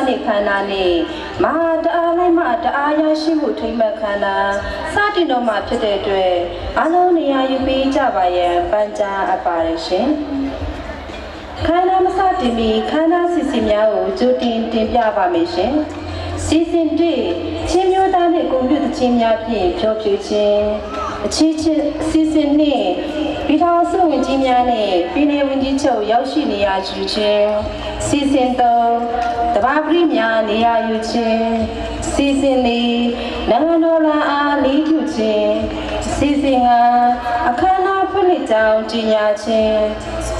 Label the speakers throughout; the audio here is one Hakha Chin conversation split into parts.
Speaker 1: နေခန္ဓာနဲ့မဟာတအားလိုက်မတအားရရှိမှုထိမ့်မှတ်ခန္ဓာစတင်တော်မှာဖြစ်တဲ့အတွက်အလုံးနေရာယူပေးကြပါရန်ပန်ကြားအပ်ပါတယ်ရှင်။ခန္ဓာမစတင်မီခန္ဓာစီစီများကိုကြိုတင်တင်ပြပါမယ်ရှင်။စီစဉ်1ချင်းမျိုးသားနှင့်ကွန်ပျူတာချင်းများဖြင့်ဖြောဖြေခြင်းအချင်းချင်းစီစဉ်2ပြည်ထောင်စုဝန်ကြီးများနှင့်ပြည်내ဝန်ကြီးချုပ်ရောက်ရှိနေရာယူခြင်းစီစဉ်3တဘာပရိများနေရာယူခြင်းစီစဉ်4နိုင်ငံတော်လာအားလေးပြုခြင်းစီစဉ်5အခမ်းအနားဖွင့်လှစ်ကြောင်းကြေညာခြင်း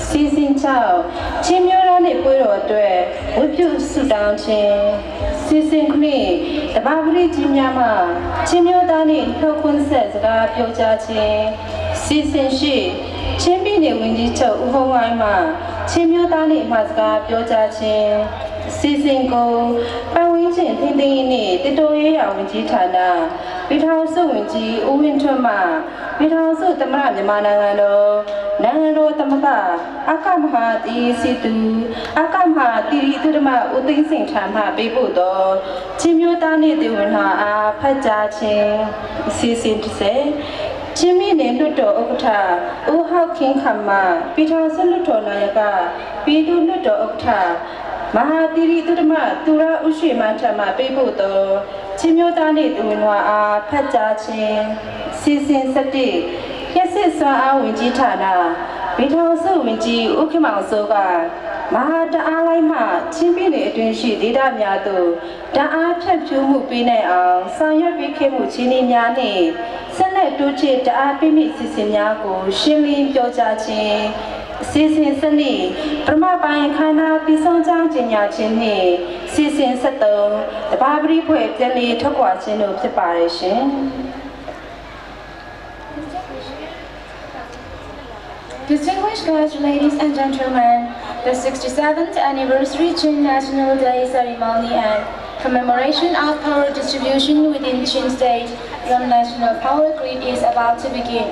Speaker 1: စီစဉ်6ချင်းမျိုးတော်နှင့်ပွဲတော်အတွက်ဝတ်ပြုဆုတောင်းခြင်းစီစဉ်9တဘာပရိကြီးများမှချင်းမျိုးသားနှင့်နှုတ်ခွန်းဆက်စကားပြောကြားခြင်းစီစဉ်8ချင်းပြည်နယ်ဝန်ကြီးချုပ်ဦးဖုံးဝိုင်းမှချင်းမျိုးသားနှင့်အမှာစကားပြောကြားခြင်းစီစဉ်ကိုပတ်ဝန်းကျင်ထိန်းသိမ်းရေးနှင့်တတော်ရေးရာဝန်ကြီးဌာနပြည်ထောင်စုဝန်ကြီးဦးဝင်းထွန်းမှပြည်ထောင်စုသမ္မတမြန်မာနိုင်ငံတော်နိုင်ငံတော်သမ္မတအကမဟာတီစီသူအကမဟာတီရီသူဓမ္မဦးသိန်းစိန်ထံမှပေးပို့သောချင်းမျိုးသားနှင့်ဒေဝနာအားဖတ်ကြားခြင်းစီစဉ်30ချင်းမီနယ်လွှတ်တော်ဥက္ကဋ္ဌဦးဟောက်ခင်းခမ္မပြည်ထောင်စုလွှတ်တော်နာယကပြည်သူ့လွှတ်တော်ဥက္ကဋ္ဌမဟာတိရိတုတ္တမသူရဥရှိမန်းထံမှပေးပို့သောချင်းမျိုးသားနှင့်သူဝင်တော်အားဖတ်ကြားခြင်းစီစဉ်စတိရစစ်စွမ်းအားဝင်ကြီးဌာနပြည်ထောင်စုဝင်ကြီးဦးခင်မောင်စိုးကမဟာတအားလိုက်မှချင်းပြည်နယ်အတွင်းရှိဒေသများသို့တအားဖြန့်ဖြူးမှုပေးနိုင်အောင်ဆောင်ရွက်ပေးခဲ့မှုချင်းင်းများနှင့်ဆက်လက်တိုးချဲ့တအားပေးမိစီစဉ်များကိုရှင်းလင်းပြောကြားခြင်း စီစဉ်စနစ်ပထမပိုင်းခန္ဓာပြီးဆုံးကြောင်းကျင်ညာခြင်းနှင့်စီစဉ်73တဘာပရိဖွဲ့ပြည်လည်ထွက်ခွာခြင်းတို့ဖြစ်ပါတယ်ရှင်
Speaker 2: Distinguished guests, ladies and gentlemen, the 67th anniversary Chin National Day ceremony and commemoration of power distribution within Chin State from National Power Grid is about to begin.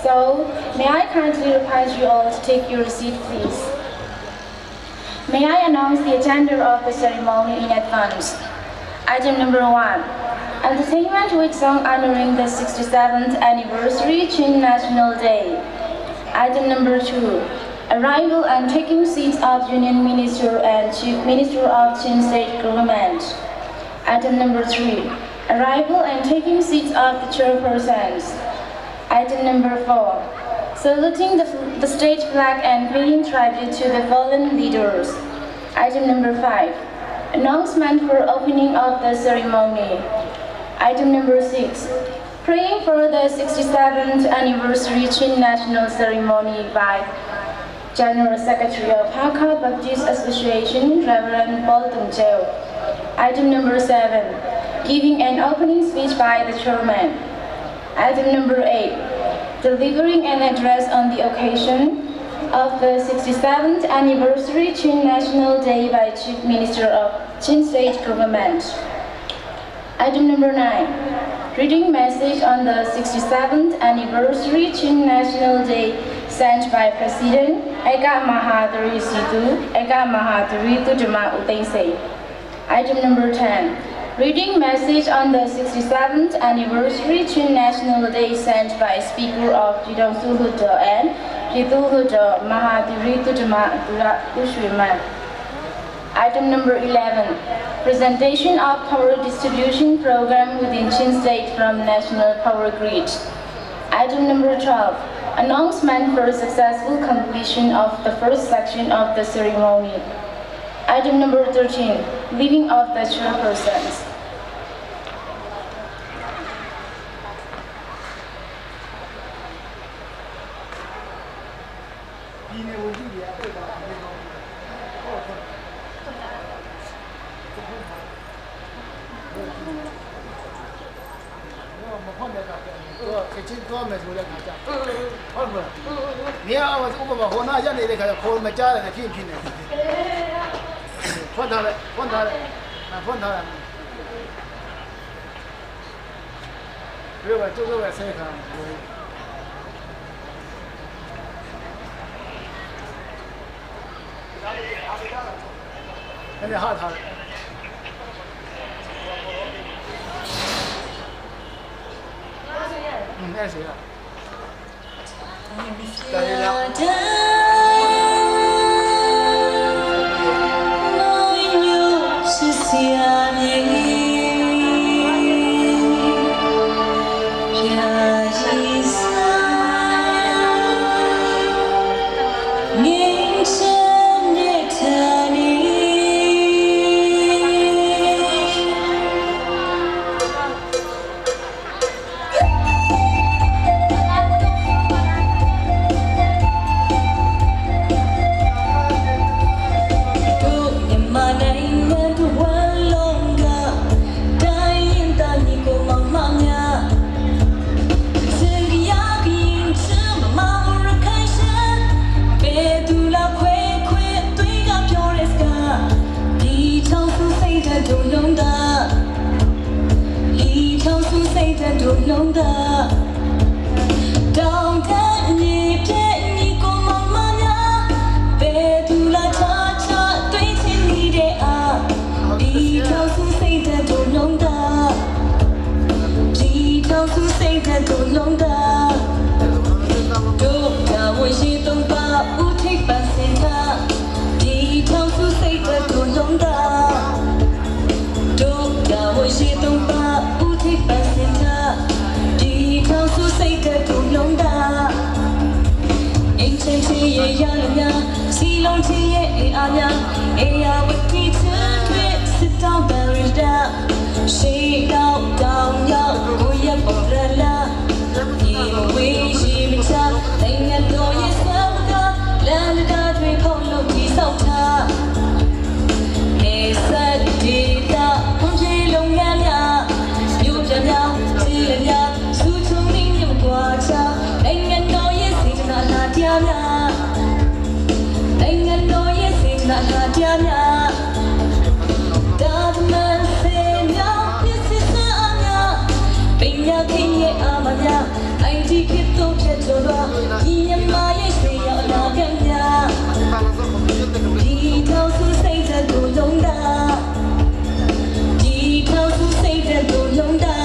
Speaker 2: So, may I kindly request you all to take your seat, please. May I announce the agenda of the ceremony in advance? Item number 1. Entertainment with song honoring the 67th anniversary Chin National Day. Item number 2. Arrival and taking seats of Union Minister and Chief Minister of Chin State Government. Item number 3. Arrival and taking seats of the chairpersons. Item number 4. Saluting the state flag and paying tribute to the fallen leaders. Item number 5. Announcement for opening of the ceremony. Item number 6. Praying for the 67th anniversary Chin National Ceremony by General Secretary of Hakka Baptist Association, Reverend Paul Tung Cheo. Item number 7. Giving an opening speech by the chairman. Item number 8. Delivering an address on the occasion of the 67th anniversary Chin National Day by Chief Minister of Chin State Government. Item number 9. Reading message on the 67th anniversary Chin National Day sent by President Eka Mahathiri Situ, Eka Mahathiri Tujama Utengse. Item number 10. Reading message on the 67th anniversary Chin National Day sent by Speaker of Jidongsu Hluttaw and Pyithu Hluttaw Mahathiri Tujama Dura Ushwiman. Item number 11, presentation of power distribution program within Chin State from National Power Grid. Item number 12, announcement for successful completion of the first section of the ceremony. Item number 13, leaving of the chairpersons.
Speaker 3: မဖွင့်တဲ့အခါကျတော့သူကချက်ချင်းသွားမယ်ဆိုတဲ့အခါကျဟုတ်မလားနေရာဥပမာဟိုနာရက်နေတဲ့ခါကျခေါ်မကြားတယ်ဖြစ်ဖြစ်နေဖွင့်ထားလိုက်ဖွင့်ထားလိုက်ဖွင့်ထားလိုက်ဘယ်ကကျုပ်ကဆဲခါ။ နည်းနည်းဟာထားတယ်อืมအဲ့ဆိုရ
Speaker 4: တာရလား တို့မြန်မာနိုင်ငံတစ်ဝန်းလုံးကတိုင်းရင်သားညီကိုမောင်မများစင်ကြရကရင်ချမမရခိုင်ရှမ်းပေတူလာခွဲခွဲသွေးကပြောတဲ့စကားဒီချောင်းစုစိတ်တဲ့တို့လုံးတာဒီချောင်းစုစိတ်တဲ့တို့လုံးတာ တောင်တန်းမြေပြည့်ညီကိုမောင်မများဘယ်သူလာချချတွေးချင်နေတဲ့အားဒီထောင်စုစိတ်တဲ့တို့လုံးတာဒီထောင်စုစိတ်တဲ့တို့လုံးတာတို့ကဝန်ရှိသုံးပါဦးထိပ်ပန်စင်တာဒီထောင်စုစိတ်တဲ့တို့လုံးတာ တို့ကဝရှိတုံးပါဦးထိပ်ပန်စင်တာဒီထောင်စုစိတ်တဲ့တို့လုံးတာအင်ချင်ချီရဲ့ရလများစီလုံးချီရဲ့အိအားများအေယာဝတီချွတ်တွေစစ်တောင်းပန်ရတာရှိတော့တောင်းရောက်ကိုရပေါ်ရလာဒီမဝေးရှိမချနိုင်ငံတော်ရဲ့စံကလန်တာတွေဖုံးလို့ဒီဆောက်ထား နေဆက်ဒီတာဖွန်ပြေလုံငန်းများမြို့ပြများခြေလက်များစူးချုံနေမြကွာချနိုင်ငံတော်ရဲ့စေတနာလာတရားများနိုင်ငံတော်ရဲ့စေတနာလာတရားများဒါသမန်စေများပြစ်စစ်စအများပညာခင်ရဲ့အာမများအိုင်ဒီခေတ်တော့ဖြတ်ကျော်တော့ဒီမြန်မာရဲ့ရွှေရောက်အနာဂတ်များ ဒီထောင်စုစိတ်တဲ့ကိုလုံးတာဒီထောင်စုစိတ်တဲ့ကိုလုံးတာ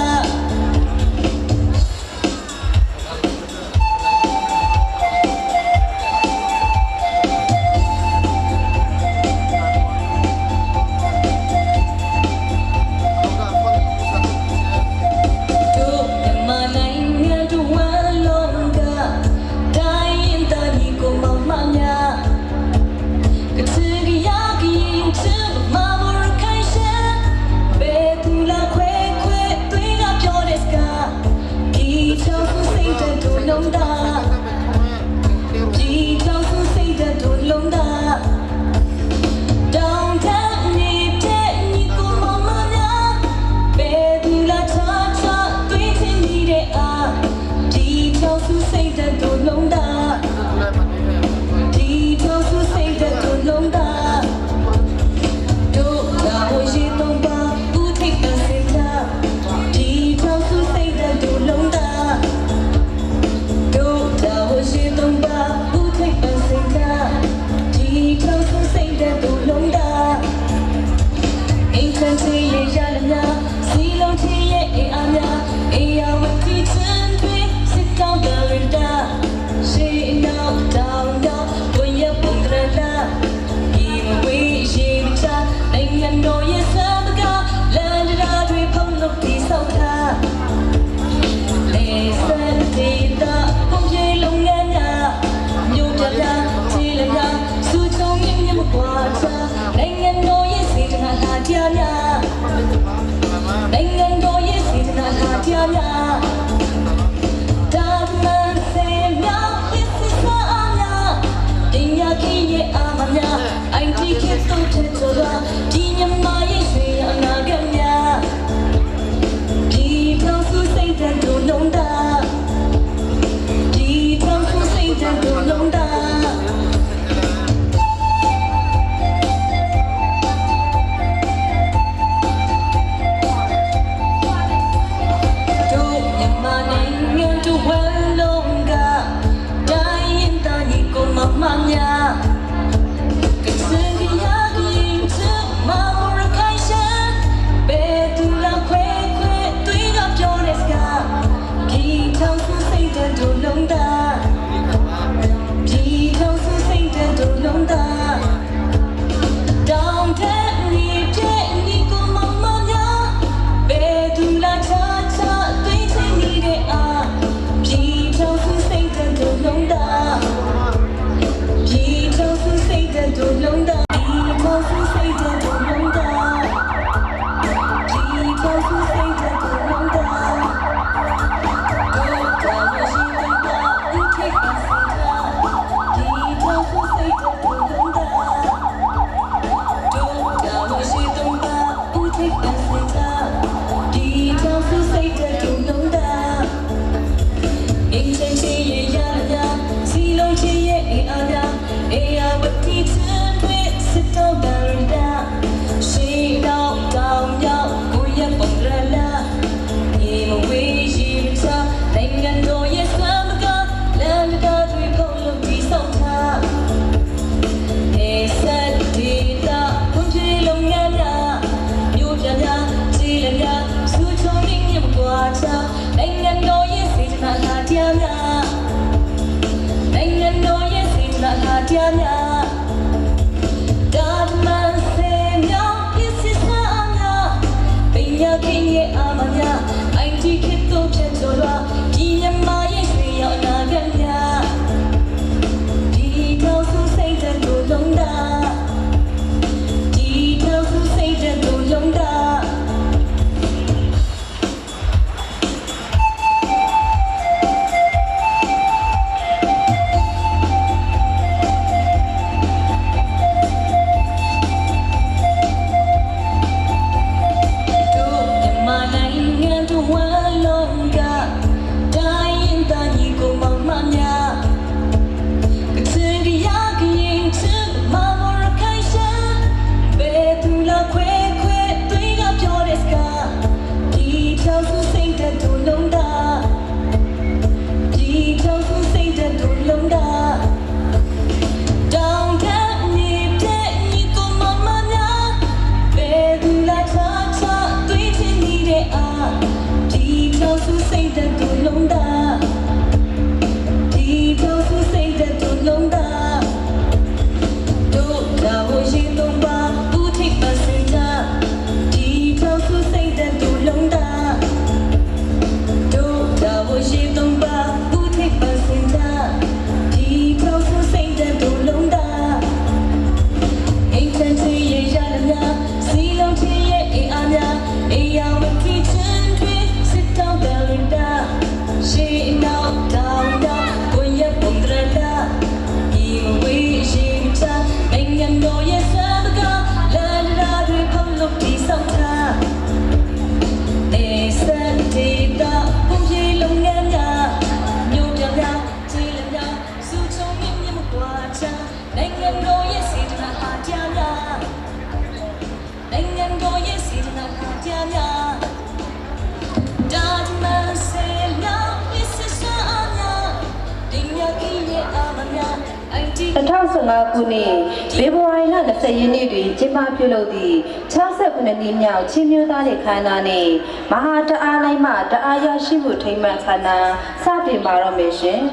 Speaker 1: 2015ခုနှစ်ဖေဖော်ဝါရီလ20ရက်နေ့တွင်ကျင်းပပြုလုပ်သည့်69နှစ်မြောက်ချင်းမျိုးသားတွေခမ်းနားနှင့်မဟာတအားလိုက်မှတအားရရှိမှုထိမ်းမှတ်ခမ်းနားစတင်ပါတော့မယ်ရှင်။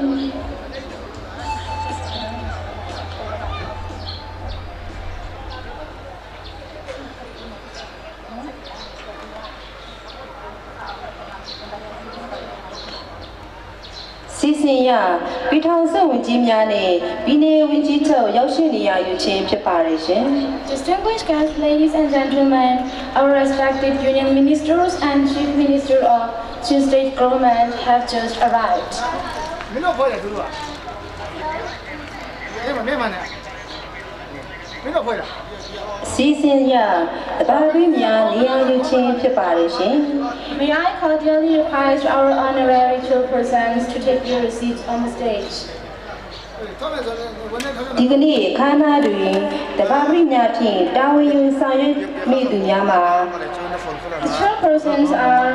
Speaker 1: စီစဉ်ရပြည်ထောင်စုဝန်ကြီးများနဲ့ပြည်내ဝန်ကြီးချုပ်ရောက်ရှိနေရယူခြင်းဖြစ်ပါတယ်ရှင်
Speaker 2: Distinguished guests, ladies and gentlemen, our respected union ministers and chief minister of Chin State government have just arrived.
Speaker 3: မင်းတို့ဖွဲ့တယ်သူတို့ကအဲ့မမင်းမနဲ့မင်းတို့ဖွဲ့တာ
Speaker 1: စီစဉ်ရတဘာဝများနေရာယူခြင်းဖြစ်ပါတယ်ရှင်
Speaker 2: May I cordially request our honorary chairpersons to take their seats on the stage.
Speaker 3: ထောက်မယ်ဆိုရင်ဝန်နဲ့ထောက်မယ်
Speaker 1: ဒီကနေ့ခမ်းနားတွင်တဘာဝများဖြင့်တာဝန်ယူဆောင်ရွက်မိသူများမှာ
Speaker 2: The chairpersons are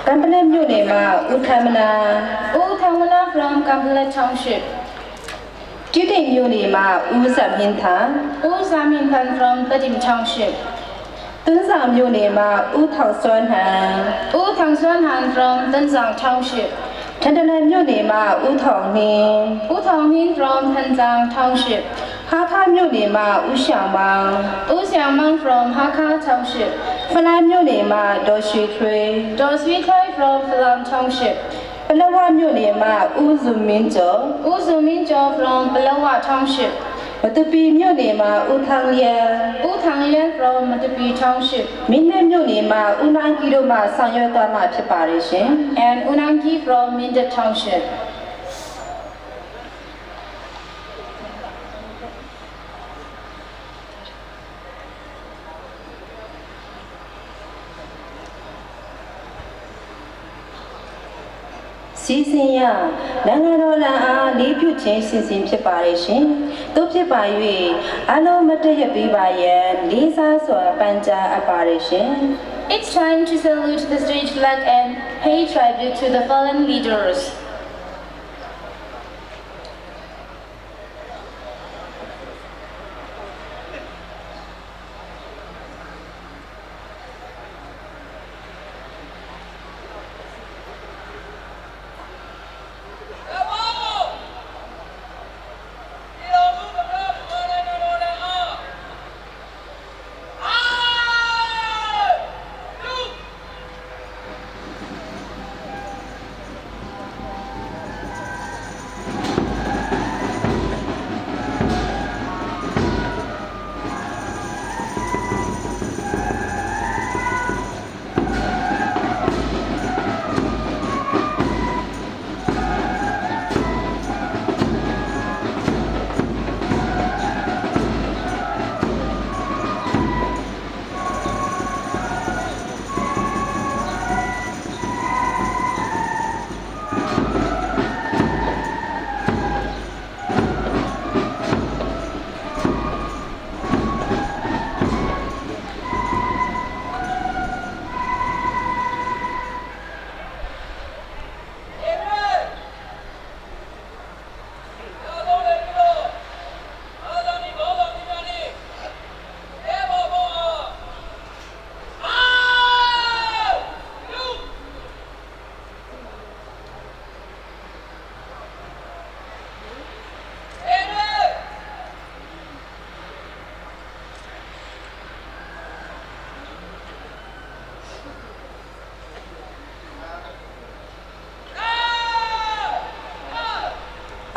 Speaker 1: ကံပလက်မြို့နယ်မှာဦးထမနာ
Speaker 2: U Thangmala from Kampala Township,
Speaker 1: တိတိတ်မြို့နယ်မှာဦးစံမြင့်ထံ
Speaker 2: U Saminpan from Tadim Township,
Speaker 1: သွန်းဆောင်မြို့နယ်မှာဦးထောင်စွမ်းဟန်
Speaker 2: U Thangsuanhan from Tanzang Township,
Speaker 1: ထန်တလန်မြို့နယ်မှာဦးထောင်နှင်း
Speaker 2: U Thonghin from Tanzang Township,
Speaker 1: ဟာခါမြို့နယ်မှာဦးရှောင်မောင်
Speaker 2: U Xiangmang from Hakha Township,
Speaker 1: ဖလန်းမြို့နယ်မှာဒေါ်ရွှေထွေး
Speaker 2: Dor Sui Thoi from Falam Township,
Speaker 1: ပလဝမြို့နယ်မှာဦးစုမင်းကျော်
Speaker 2: U Zuminjo from Palawa Township,
Speaker 1: မတူပီမြို့နယ်မှာဦးထန်းလျန်
Speaker 2: U Thanglian from Matapi Township,
Speaker 1: မင်းနဲ့မြို့နယ်မှာဦးနန်းကီတို့မှဆောင်ရွက်သွားမှာဖြစ်ပါတယ်ရှင်
Speaker 2: and Unangi from Minda Township.
Speaker 1: စီစဉ်ရနိုင်ငံတော်လန်အားလေးပြုခြင်းစီစဉ်ဖြစ်ပါတယ်ရှင်။တို့ဖြစ်ပါ၍အလုံးမတည့်ရပေးပါရန်လေးစားစွာပန်ကြားအပ်ပါတယ်ရှင်။
Speaker 2: It's time to salute the state flag and pay tribute to the fallen leaders.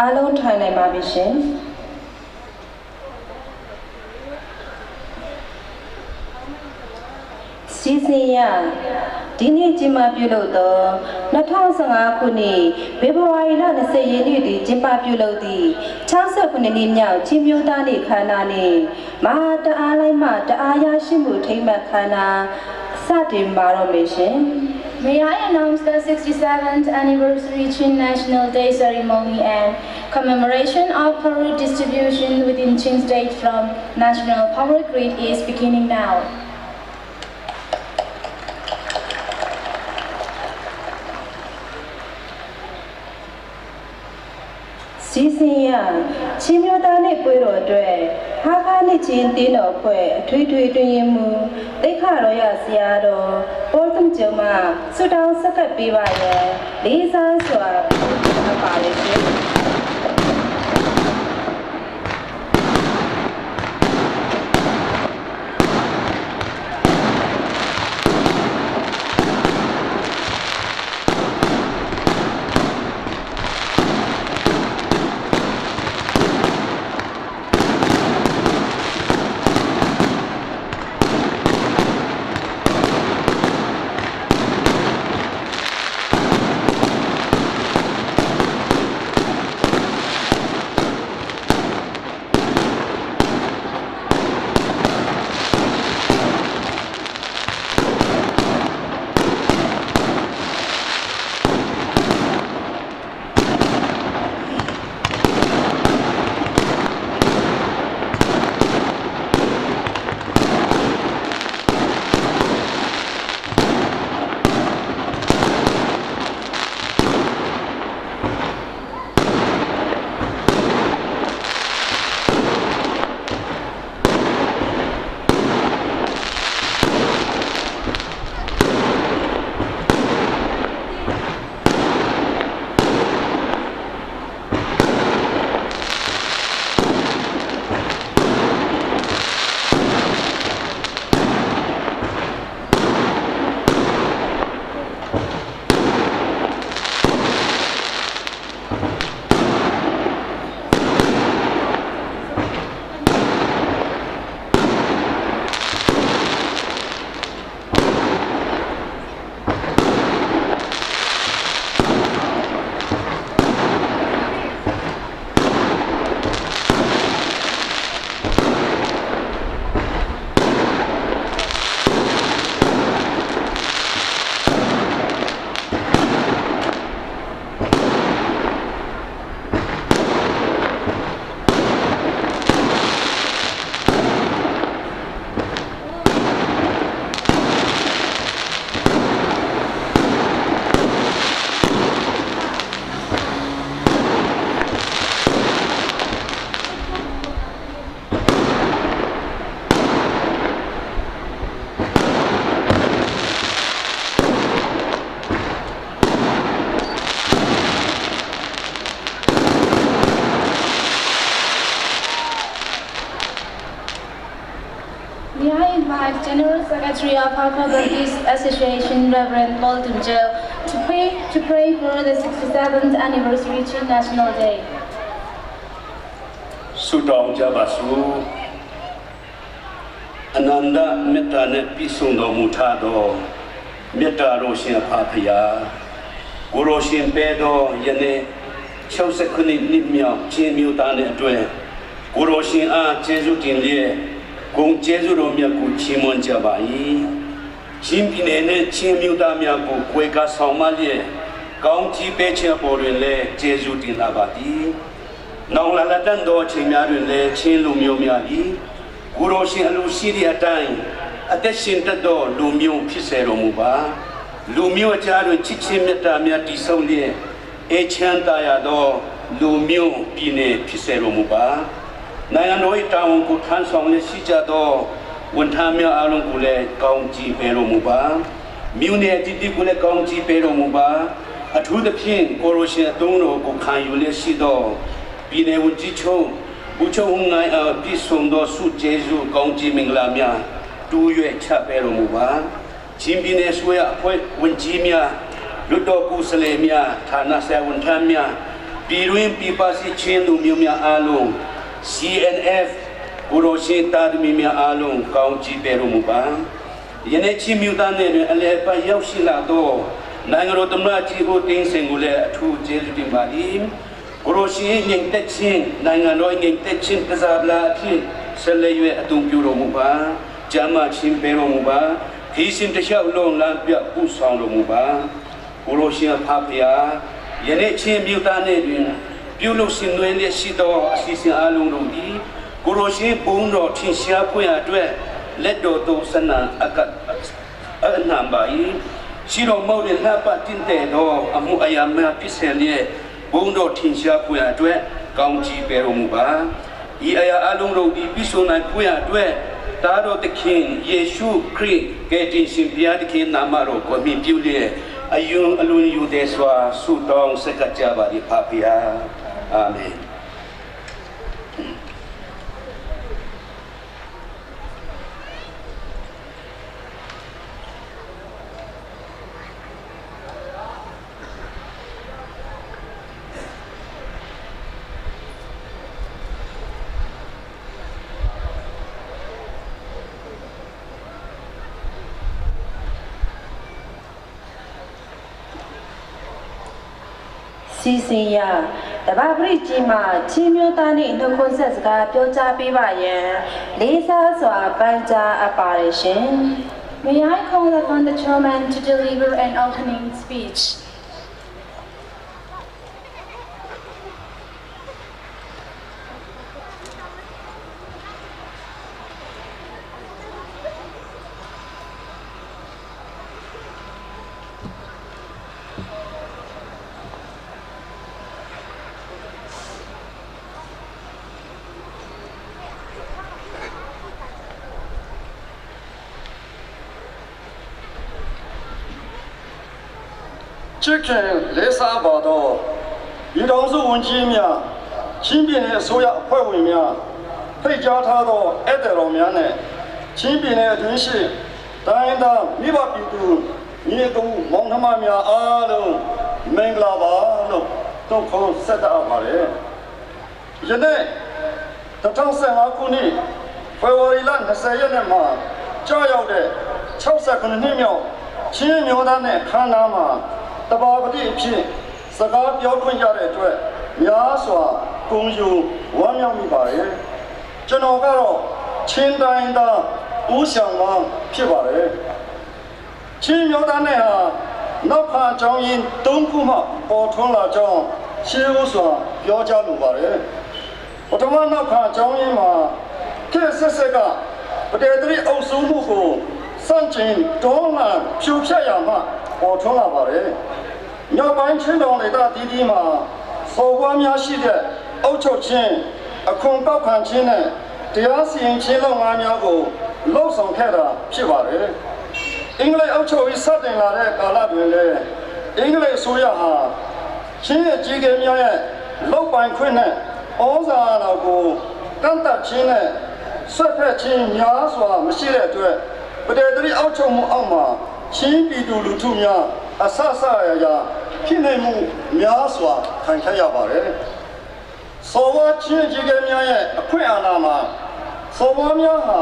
Speaker 1: အားလုံးထိုင်နိုင်ပါပြီရှင်စီစဉ်ရဒီနေ့ကျင်းပပြုလုပ်သော2015ခုနှစ်ဖေဖော်ဝါရီလ20ရက်နေ့တွင်ကျင်းပပြုလုပ်သည့်69နှစ်မြောက်ချင်းမျိုးသားနေ့ခမ်းနားနှင့်မဟာတအားလိုက်မှတအားရရှိမှုထိမ့်မှတ်ခမ်းနားစတင်ပါတော့မယ်ရှင်
Speaker 2: May I announce the 67th anniversary Chin National Day ceremony and commemoration of power distribution within Chin State from National Power Grid is beginning now.
Speaker 1: စီစဉ်ရချင်းမျိုးသားနှင့်ပွဲတော်အတွက်ဟာခါနှင့်ချင်းတင်းတော်ဖွဲ့အထွေထွေတွင်ရင်မူတိခရောရဆရာတော်ပေါ်တုံကျုံမဆုတောင်းဆက်ကပ်ပေးပါရန်လေးစားစွာအပ်ပါလေရှင်
Speaker 2: May I invite General Secretary of Hakha Baptist Association, Reverend Paul Tunjel, to pray for the 67th anniversary Chin National Day.
Speaker 5: ဆုတောင်းကြပါစို့အနန္တမေတ္တာနှင့်ပြည့်စုံတော်မူထသောမေတ္တာတော်ရှင်အဖဖယားကိုရောရှင်ပဲတော်ယနေ့69နှစ်မြောက်ချင်းမျိုးသားနှင့်အတွဲကိုရောရှင်အားကျေးဇူးတင်လျက်ဂုံကျေးဇူးတော်မြတ်ကိုချီးမွမ်းကြပါ၏ချင်းပြည်နယ်နှင့်ချင်းမျိုးသားများကိုကိုယ်ကဆောင်မလျက်ကောင်းကြီးပေးခြင်းအပေါ်တွင်လည်းကျေးဇူးတင်လာပါသည် နောင်လာလက်တန်သောအချိန်များတွင်လည်းချင်းလူမျိုးများသည်ကိုရောရှင်အလိုရှိသည့်အတိုင်းအသက်ရှင်တတ်သောလူမျိုးဖြစ်စေတော်မူပါလူမျိုးအကြားတွင်ချစ်ချင်းမေတ္တာများတည်ဆုံလျက်အေချမ်းသာရသောလူမျိုးပြည်နယ်ဖြစ်စေတော်မူပါနိုင်ငံတော်၏တာဝန်ကိုထမ်းဆောင်လျက်ရှိကြသောဝန်ထမ်းများအားလုံးကိုလည်းကောင်းချီးပေးတော်မူပါမြို့နယ်အတည်တည်ကိုလည်းကောင်းချီးပေးတော်မူပါအထူးသဖြင့်ကိုရိုရှင်အသုံးတော်ကိုခံယူလျက်ရှိသော ပြည်နယ်ဝန်ကြီးချုပ်ဦးချုပ်ဟွန်ငိုင်းအပြည့်စုံသောစုကျေးဇူးကောင်းချီးမင်္ဂလာများတူးရွယ်ချပေးတော်မူပါချင်းပြည်နယ်ဆွေအဖွဲ့ဝန်ကြီးများလွတ်တော်ကူစလေများဌာနဆရာဝန်ထမ်းများပြည်တွင်းပြည်ပရှိချင်းလူမျိုးများအားလုံး CNF ကိုရိုရှင်တာသမီများအားလုံးကောင်းချီးပေးတော်မူပါယနေ့ချင်းမြူသားနယ်တွင်အလဲပတ်ရောက်ရှိလာသောနိုင်ငံတော်သမ္မတကြီးဦးတင်းစင်ကိုလည်းအထူးကျေးဇူးတင်ပါသည် ကိုရိုရှင်ငြိမ်သက်ခြင်းနိုင်ငံတော်ငြိမ်သက်ခြင်းတစားပလာအဖြစ်ဆက်လက်၍အသုံးပြုတော်မူပါကျမ်းမာခြင်းပေးတော်မူပါခီးစဉ်တစ်လျှောက်လုံးလမ်းပြပူဆောင်တော်မူပါကိုရိုရှင်အဖဖျားယနေ့ချင်းမြို့သားနှင့်တွင်ပြုလုပ်ရှင်တွင်လျက်ရှိသောအစီအစဉ်အလုံးတို့သည်ကိုရိုရှင်ဘုန်းတော်ထင်ရှားဖွင့်အတွက်လက်တော်သို့ဆနအကအနံပါ၏ရှိတော်မူတဲ့လှပတင့်တဲ့သောအမှုအရာများဖြစ်စေလျက် ဘုန်းတော်ထင်ရှားဖွယ်အတွက်ကောင်းချီးပေးတော်မူပါဤအရာအလုံးတို့ဒီပြည့်စုံနိုင်ဖွယ်အတွက်တာတော်သခင်ယေရှုခရစ်ကယ်တင်ရှင်ဘုရားသခင်နာမတော်ကိုမြင့်ပြုလျက်အယုံအလွန်ယူတဲ့စွာဆုတောင်းဆက်ကပ်ကြပါသည်ဖဖျားအာမင်
Speaker 1: စီစဉ်ရတဘာပရိကြီးမှချင်းမျိုးသားနှင့်နှုတ်ခွန်းဆက်စကားပြောကြားပေးပါရန်လေးစားစွာပန်ကြားအပ်ပါတယ်ရှင်
Speaker 2: May I call upon the chairman to deliver an opening speech.
Speaker 6: ချစ်ခင်လေးစားပါတော့ဒီတော်စုဝန်ကြီးများချင်းပြည်နယ်အစိုးရအဖွဲ့ဝင်များဖိတ်ကြားထားသောဧည့်သည်တော်များနဲ့ချင်းပြည်နယ်အတွင်းရှိတိုင်းသားမိဘပြည်သူညီအကူမောင်နှမများအားလုံးမင်္ဂလာပါလို့တုတ်ခုံးဆက်တအပ်ပါတယ်ယနေ့2015ခုနှစ်ဖေဖော်ဝါရီလ20ရက်နေ့မှာကြာရောက်တဲ့69နှစ်မြောက်ချင်းမျိုးသားနဲ့ခန္ဓာမှာတဘာပတိအဖြစ်စကားပြောခွင့်ရတဲ့အတွက်များစွာဂုဏ်ယူဝမ်းမြောက်မိပါတယ်ကျွန်တော်ကတော့ချင်းတိုင်းသားဦးဆောင်မောင်ဖြစ်ပါတယ်ချင်းမျိုးသားနဲ့ဟာနောက်ခါအကြောင်းရင်း၃ခုမှပေါ်ထွန်းလာကြောင်းရှင်းဥစွာပြောကြားလိုပါတယ် ပထမနောက်ခါအကြောင်းရင်းမှာခေတ်ဆက်ဆက်ကပတေတရီအုပ်စုမှုကိုစန့်ကျင်တွန်းလှန်ဖြိုဖျက်ရမှပေါ်ထွန်းလာပါတယ်။မြောက်ပိုင်းချင်းတော်ဒေသတီးတီးမှာစော်ဘွားများရှိတဲ့အုပ်ချုပ်ခြင်းအခွန်ကောက်ခံခြင်းနဲ့တရားစီရင်ခြင်းလုပ်ငန်းများကိုလှုပ်ဆောင်ခဲ့တာဖြစ်ပါတယ်။အင်္ဂလိပ်အုပ်ချုပ်ရေးစတင်လာတဲ့ကာလတွင်လည်းအင်္ဂလိပ်အစိုးရဟာ ချင်းရဲ့ကြီးကဲများရဲ့လောက်ပိုင်ခွင့်နဲ့ဩဇာအာဏာကိုကန့်တတ်ခြင်းနဲ့ ဆွတ်ဖက်ခြင်းများစွာမရှိတဲ့အတွက်ပဒေသရီအောက်ချုပ်မှုအောက်မှာချင်းပြည်သူလူထုများအဆဆအရာရာဖြစ်နေမှုများစွာခံခဲ့ရပါတယ်။စော်ဝါချင်းကြီးကဲများရဲ့အခွင့်အာဏာမှာစော်ဝါများဟာ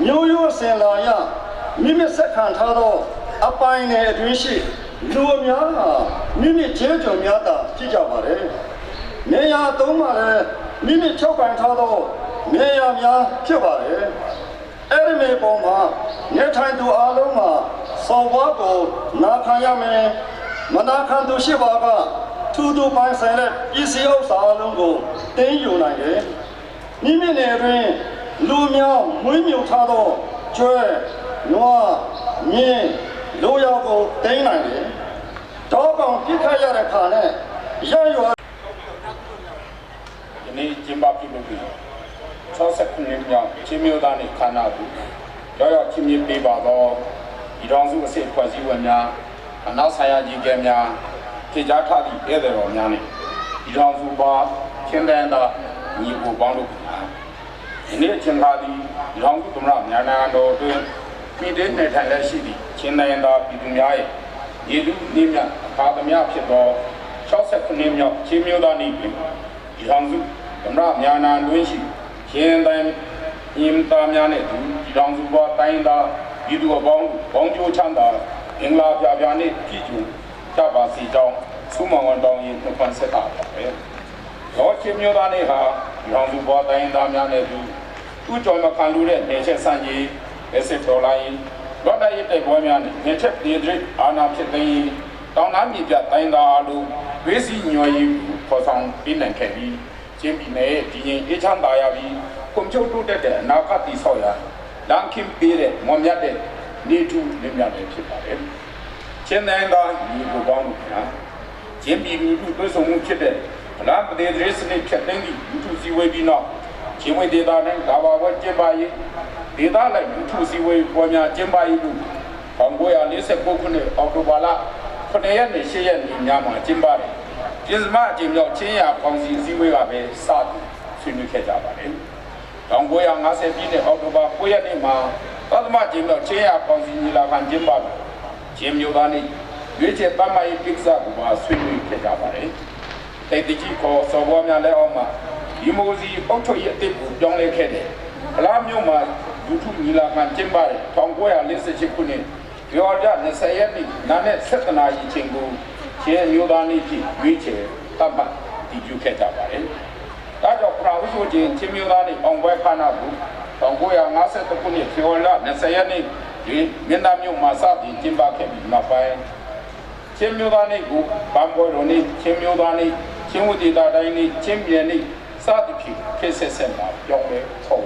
Speaker 6: မျိုးရိုးစင်လာရမိမိဆက်ခံထားသောအပိုင်နယ်အတွင်းရှိလူအများဟာမိမိခြေကြုံများသာဖြစ်ကြပါတယ်။နေရာသုံးမှာလည်းမိမိချုပ်ပိုင်ထားသောနေရာများဖြစ်ပါတယ်။အဲ့ဒီမြေပေါ်မှာနေထိုင်သူအလုံးမှာစော်ဝါကိုနာခံရမယ်။မနာခံသူရှိပါကထူထူပိုင်ဆိုင်တဲ့ပစ္စည်းဥစ္စာအလုံးကိုတင်းယူနိုင်တယ်။မိမိနယ်တွင်လူများမွေးမြူထားသောကျွဲနွားမြင်းလူရောက်ကိုတင်းနိုင်တယ်။တောကောင်ပြစ်ခတ်ရတဲ့ခါနဲ့ရရွာ
Speaker 7: ယနေ့ကျင်းပပြုလုပ်ပြီး69နှစ်မြောက်ချင်းမျိုးသားနေ့ခန္ဓာကိုရောက်ရောက်ချင်းမြင့်ပေးပါတော့ဒီတော်စုအစစ်ဖွဲ့စည်းဝင်များအနောက်ဆိုင်ရာကြီးကဲများထေကြားထသည့်ဧည့်သည်တော်များနှင့်ဒီတော်စုပါချင်းတန်းသာညီကိုပေါင်းတို့ခင်ဗျာယနေ့အချိန်ခါသည်ဒီတော်စုသမရမြန်မာနိုင်ငံတော်အတွင်းပြည်တွင်းနေထိုင်လက်ရှိသည့်ချင်းတန်းသာပြည်သူများရဲ့ရေလူနေမြအခါသမျှဖြစ်သော69နှစ်မြောက်ချင်းမျိုးသားနေ့တွင် ဒီထောင်စုသမရမြန်မာနာတွင်ရှိရှင်တိုင်းအင်သားများနဲ့သူဒီထောင်စုပေါ်တိုင်းသားပြည်သူအပေါင်းဘောင်းကျိုးချမ်းသာအင်္ဂလာပြပြနှင့်ပြည်ကျူကြပါစီကြောင်းသုမောင်ဝန်တောင်းရင်နှုတ်ခွန်းဆက်တာပါပဲ။တော့ချင်းမျိုးသားနေ့ဟာဒီထောင်စုပေါ်တိုင်းသားများနဲ့သူသူ့ကြော်မခံလို့တဲ့နေချက်ဆန့်ကြီးလက်စစ်ဒေါ်လာရင်လော်တရီတိုက်ပွဲများနဲ့နေချက်ပြည်သူအာဏာဖြစ်သိမ်းတောင်နာမြေပြတိုင်းသားအလုံးဝေးစီညွန်ရီခေါ်ဆောင်ပေးနိုင်ခဲ့ပြီးချင်းပြည်နယ်ဒီရင်အေးချမ်းသာရပြီးကွန်ပျူတာတိုးတက်တဲ့အနာဂတ်တည်ဆောက်ရာလမ်းခင်းပေးတဲ့မွန်မြတ်တဲ့နေထူးနေမြတ်တဲ့ဖြစ်ပါတယ်။ချင်းတိုင်းသားညီကိုပေါင်းလို့ခင်ဗျာချင်းပြည်လူထုတွဲဆုံမှုဖြစ်တဲ့ဗလာပဒေသရစနစ်ဖြတ်သိမ်းသည့်လူထုစည်းဝေးပြီးနောက်ချင်းဝေဒေတာနဲ့ဒါဘာဝကျင်းပါရေးဒေတာလိုက်လူထုစည်းဝေးပွဲများကျင်းပါရေးလို့1949ခုနှစ်အောက်တိုဘာလ9ရက်နေ့10ရက်နေ့ညမှာကျင်းပါတယ်။ပြင်စမအကြိမ်မြောက်ချင်းရကောင်စီစည်းဝေးကပဲစတင်ဆွေးနွေးခဲ့ကြပါတယ်။1950ပြည့်နှစ်အောက်တိုဘာ9ရက်နေ့မှာသတ္တမကြိမ်မြောက်ချင်းရကောင်စီညီလာခံကျင်းပပြီးချင်းမျိုးသားနေ့ရွေးချယ်ပတ်မရေးကိစ္စကိုပါဆွေးနွေးခဲ့ကြပါတယ်။တိတ်တကြီးခေါ်စော်ဘောများလက်အောက်မှာဒီမိုစီအုပ်ချုပ်ရေးအသစ်ကိုပြောင်းလဲခဲ့တယ်။ဗလားမျိုးမှာလူထုညီလာခံကျင်းပတဲ့1948ခုနှစ်ကျော်ကြ20ရက်နေ့နာနဲ့7နာရီချိန်ကိုချင်းမျိုးသားနေ့ဖြစ်ရွေးချယ်သတ်မှတ်တည်ပြုခဲ့ကြပါတယ်။ဒါကြောင့်ပရာဟုဆိုခြင်းချင်းမျိုးသားနေ့အောင်ပွဲခန္ဓာကို1953ခုနှစ်ဖေဖော်ဝါရီလ20ရက်နေ့ဒီမြင်းသားမြို့မှာစတင်ကျင်းပခဲ့ပြီးနောက်ပိုင်းချင်းမျိုးသားနေ့ကိုဗမ်ပွဲတော်နေ့ချင်းမျိုးသားနေ့ချင်းဝတီတာတိုင်းနေ့ချင်းပြည်နေ့စသဖြင့်ဖြစ်ဆက်ဆက်မှာပြောင်းလဲခေါ်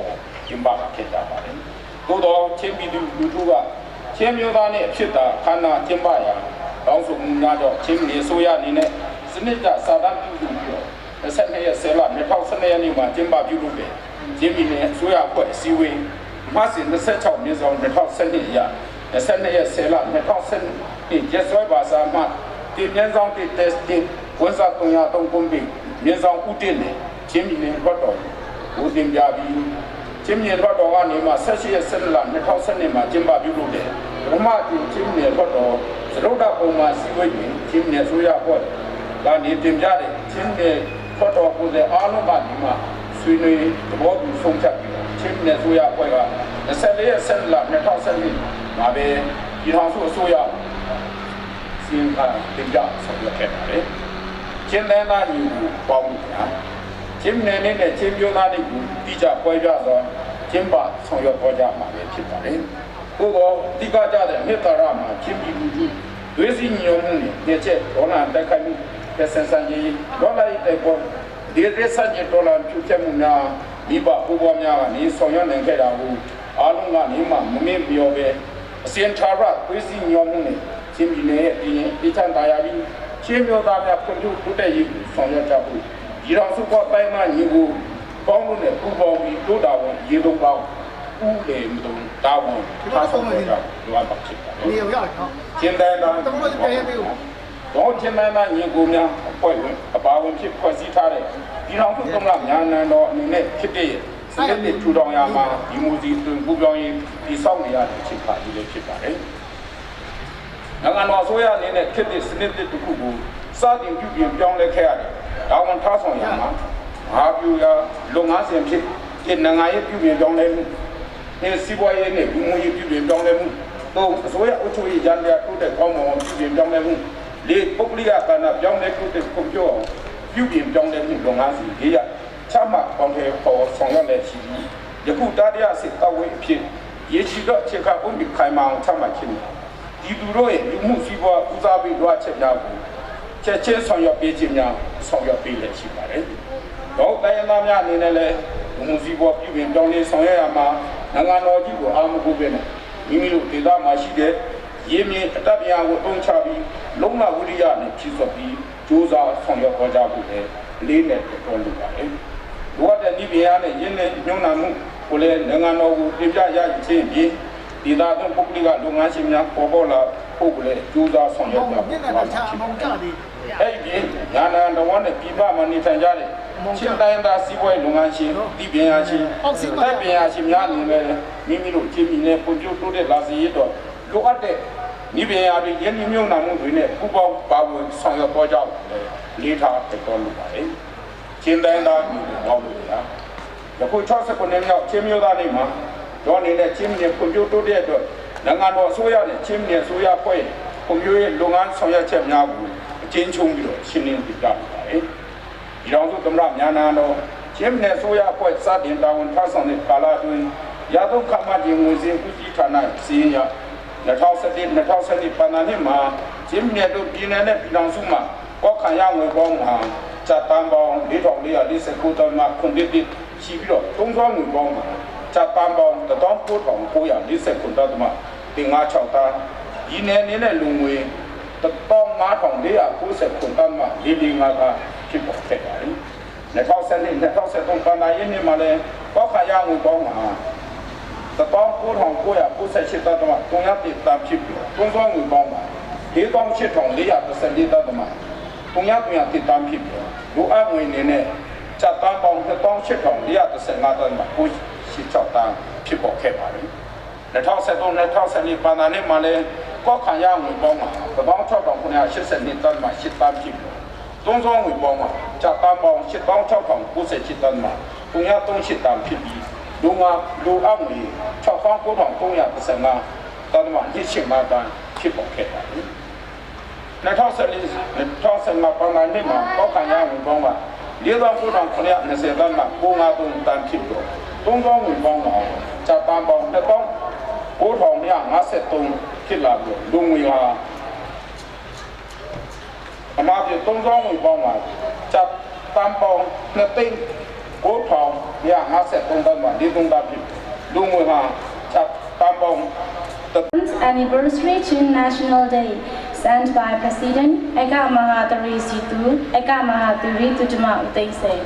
Speaker 7: ကျင်းပခဲ့ကြပါတယ်။သို့တော့ချင်းပြည်သူလူထုကချင်းမျိုးသားနေ့အဖြစ်သာခန္ဓာကျင်းပရာတောင်းဆိုမှုများကြောင့်ချင်းပြည်ဆိုရအနေနဲ့စနစ်တစာတမ်းပြုလုပ်ပြီးတော့22ရက်10လ2012ရက်နေ့မှာကျင်းပပြုလုပ်တယ်။ချင်းပြည်နယ်အစိုးရအဖွဲ့အစည်းအဝေးမတ်စ26မြင်းဆောင်2012ရ22ရက်10လ2012ရက်စွဲပါစာမှတင်မြန်းဆောင်တဲ့ test တင်ဝန်စာ303ကွန်ပီမြင်းဆောင်ဥတင်နဲ့ချင်းပြည်နယ်လွတ်တော်ကိုတင်ပြပြီးချင်းပြည်လွတ်တော်ကနေမှ18ရက်12လ2012မှာကျင်းပပြုလုပ်တယ်။ပထမအကြိမ်ချင်းပြည်လွတ်တော်သရုတ်တပုံမှာစည်းဝေးတွင်ချင်းပြည်ဆိုရအဖွဲ့ကနေတင်ပြတဲ့ချင်းပြည်လွတ်တော်ကိုယ်စားအားလုံးကနေမှဆွေးနွေးသဘောတူဆုံးဖြတ်ပြီးချင်းပြည်ဆိုရအဖွဲ့က24ရက်12လ2012မှာပဲပြည်ထောင်စုအစိုးရစီရင်ခံတင်ပြဆောင်ရွက်ခဲ့ပါတယ်။ချင်းတန်းသားညီကိုပေါင်းမှုညာချင်းနယ်နဲ့ချင်းမျိုးသားတွေကိုတိကျပွဲပြစွာကျင်းပဆောင်ရွက်ပေါ်ကြမှာပဲဖြစ်ပါတယ်။သို့သောတိကကြတဲ့မြစ်တာရမှာချင်းပြည်လူထုသွေးစည်းညုံမှုနဲ့ညချက်ဒေါ်လာတက်ခိုက်မှုပြဆန်ဆန်ကြီးဒေါ်လာတိုက်ပေါ်ဒီရစညဒေါ်လာဖြူချက်မှုများမိဘပူပွားများကနေဆောင်ရွက်နိုင်ခဲ့တာကိုအားလုံးကနေမှမမေ့လျော်ပဲအစင်ထာရသွေးစည်းညုံမှုနဲ့ချင်းပြည်နယ်ရဲ့ဒီတိချန်တာယာပြီးချင်းမျိုးသားများဖွံ့ဖြိုးတိုးတက်ရေးကိုဆောင်ရွက်ကြဖို့ဒီတော်စုပေါ်တိုင်းမှညီကိုပေါင်းလို့နဲ့ပူပေါင်းပြီးတိုးတာဝန်ရေသုံးပေါင်းဥလေမတုံတာဝန်ထားဆောင်ကြလိုအပ်ပါဖြစ်ပါတယ်
Speaker 3: နေရောက်ရတယ်နော်
Speaker 7: ချင်းတန်းသား
Speaker 3: တမလို့ပြန်ရသေးဘူး
Speaker 7: တော့ချင်းတန်းသားညီကိုများအဖွဲ့ဝင်အပါဝင်ဖြစ်ဖွဲ့စည်းထားတဲ့ပြည်ထောင်စုသမ္မတမြန်မာနိုင်ငံတော်အနေနဲ့ဖြစ်တဲ့ စနစ်သစ်ထူထောင်ရာမှာဒီမိုစီတွင်ပူပြောင်းရေးတည်ဆောက်နေရတဲ့အချိန်ခါကြီးလည်းဖြစ်ပါတယ်။နိုင်ငံတော်အစိုးရအနေနဲ့ခေတ်သစ်စနစ်သစ်တစ်ခုကိုစတင်ပြုပြင်ပြောင်းလဲခဲ့ရတယ်။ဒါဝန်ထားဆောင်ရာမှာမဟာဗျူဟာလုပ်ငန်းစဉ်ဖြစ်ဒီနိုင်ငံရေးပြုပြင်ပြောင်းလဲမှုဒီစီးပွားရေးနဲ့လူမှုရေးပြုပြင်ပြောင်းလဲမှုသုံးအစိုးရအုပ်ချုပ်ရေးရန်ရာတိုးတက်ကောင်းမွန်အောင်ပြုပြင်ပြောင်းလဲမှုလေးပုဂ္ဂလိကကဏ္ဍပြောင်းလဲတိုးတက်ဖွံ့ဖြိုးအောင်ပြုပြင်ပြောင်းလဲမှုလုပ်ငန်းစဉ်လေးရချမှတ်ပေါင်းထဲပေါ်ဆောင်ရွက်လက်ရှိပြီးယခုတတိယစစ်တပ်ဝေးအဖြစ်ရေချီတော့အခြေခံဥပဒေခိုင်မာအောင်ချမှတ်ခြင်းဒီသူတို့ရဲ့လူမှုစီးပွားဦးစားပေးလိုအပ်ချက်များကိုချက်ချင်းဆောင်ရွက်ပေးခြင်းများဆောင်ရွက်ပေးလက်ရှိပါတယ်။တော့တိုင်းသားများအနေနဲ့လည်းလူမှုစီးပွားပြုပြင်ပြောင်းလဲဆောင်ရွက်ရမှာနိုင်ငံတော်ကြီးကိုအာမကိုပဲနဲ့မိမိတို့ဒေသမှာရှိတဲ့ရေမြေအတတ်ပညာကိုတုံးချပြီးလုံလဝိရိယနဲ့ဖြည့်စွက်ပြီးစ조사ဆောင်ရွက်ပေါ်ကြဖို့လည်းလေးနဲ့တော်လိုပါတယ်။လိုအပ်တဲ့ဤပညာနဲ့ရင်းနဲ့ညှိုးနှံမှုကိုလည်းနိုင်ငံတော်ကိုတင်ပြရယူခြင်းဖြင့်ဒေသတွင်းပုဂ္ဂလိကလုပ်ငန်းရှင်များပေါ်ပေါ်လာဖို့ကိုလည်းစ조사ဆောင်ရွက်ကြ
Speaker 3: မောင်
Speaker 7: ဖို့
Speaker 3: မျက်နှာတခြားအမောင်ကြသေး
Speaker 7: အဲ့ဒီညာနာတော်နဲ့ပြည်ပမှာနေထိုင်ကြတဲ့ချင်းတိုင်းသားစီးပွားရေးလုပ်ငန်းရှင်ဒီပညာရှင်တိုက်ပညာရှင်များအနေနဲ့မိမိတို့ချင်းပြည်နယ်ဖွံ့ဖြိုးတိုးတက်လာစေရတော့လိုအပ်တဲ့ဤပညာတွေယင်းနှမြုံနာမှုတွေနဲ့ပူးပေါင်းပါဝင်ဆောင်ရွက်ပေါ်ကြဖို့လေးထားတော်လိုပါတယ်ချင်းတိုင်းသားညီတို့ပေါ့လို့လားယခု69နှစ်မြောက်ချင်းမျိုးသားနေ့မှာဒေါ်နေတဲ့ချင်းပြည်ဖွံ့ဖြိုးတိုးတက်အတွက်နိုင်ငံတော်အစိုးရနဲ့ချင်းပြည်အစိုးရဖွဲ့ဖွံ့ဖြိုးရေးလုပ်ငန်းဆောင်ရွက်ချက်များကိုအချင်းချုံပြီးတော့ရှင်းလင်းပြပြပါတယ်။ဒီတော်စုသမရမြန်နာတော်ချင်းပြည်အစိုးရအဖွဲ့စတင်တာဝန်ထမ်းဆောင်တဲ့ကာလအတွင်းရတုခမကြီးငွေစင်းဦးစီးဌာနစီရင်ရ2017 2012ပန်နာနှစ်မှာချင်းပြည်တို့ပြည်နယ်နဲ့ပြည်ထောင်စုမှာကောက်ခံရငွေပေါင်းမှာကျပ်တန်းပေါင်း4449တန်းမှခွန်တိတိရှိပြီးတော့သုံးစွဲငွေပေါင်းမှာကျပ်တန်းပေါင်း19949တန်းမှ356တန်းဒီနယ်နေနဲ့လူငွေ15490ခွန်တန်းမှ445တန်းဖြစ်ပေါ်ခဲ့ပါတယ်2012 2013ပန်နာရင်းနှစ်မှာလည်းကောက်ခံရငွေပေါင်းမှာ19998တန်းမှ300တန်းဖြစ်ပြီးသုံးစွဲငွေပေါင်းမှာ48,414တန်းမှ300တန်းဖြစ်ပြီးလူအငွေနေနဲ့ကျပ်တန်းပေါင်း18415တန်းမှ986တန်းဖြစ်ပေါ်ခဲ့ပါတယ်2023 2024ပန်နာနှစ်မှာလည်းကောက်ခံရငွေပေါင်းမှာ16982တန်းမှ8တန်းဖြစ်ပြီးသုံးဆောင်ငွေပေါင်းမှာကျပ်တန်းပေါင်း8698တန်းမှ338တန်းဖြစ်ပြီးလူငါလူအငွေ69,315တန်းမှ25တန်းဖြစ်ပေါ်ခဲ့ပါတယ်2014 2015ပန်နာနှစ်မှာကောက်ခံရငွေပေါင်းက49,920တန်းမှ953တန်းဖြစ်ပြီးသုံးဆောင်ငွေပေါင်းမှာကျပ်တန်းပေါင်း2953ဖြစ်လာပြီးလူငွေဟာအမှားပြသုံးဆောင်ငွေပေါင်းမှာကျပ်တန်းပေါင်း2သိန်း9253တန်းမှ43တန်းဖြစ်လူငွေဟာကျပ်တန်းပေါင်း
Speaker 2: Anniversary Chin National Day sent by President Eka Mahatari Situ, Eka Mahatari Tujuma Utaise.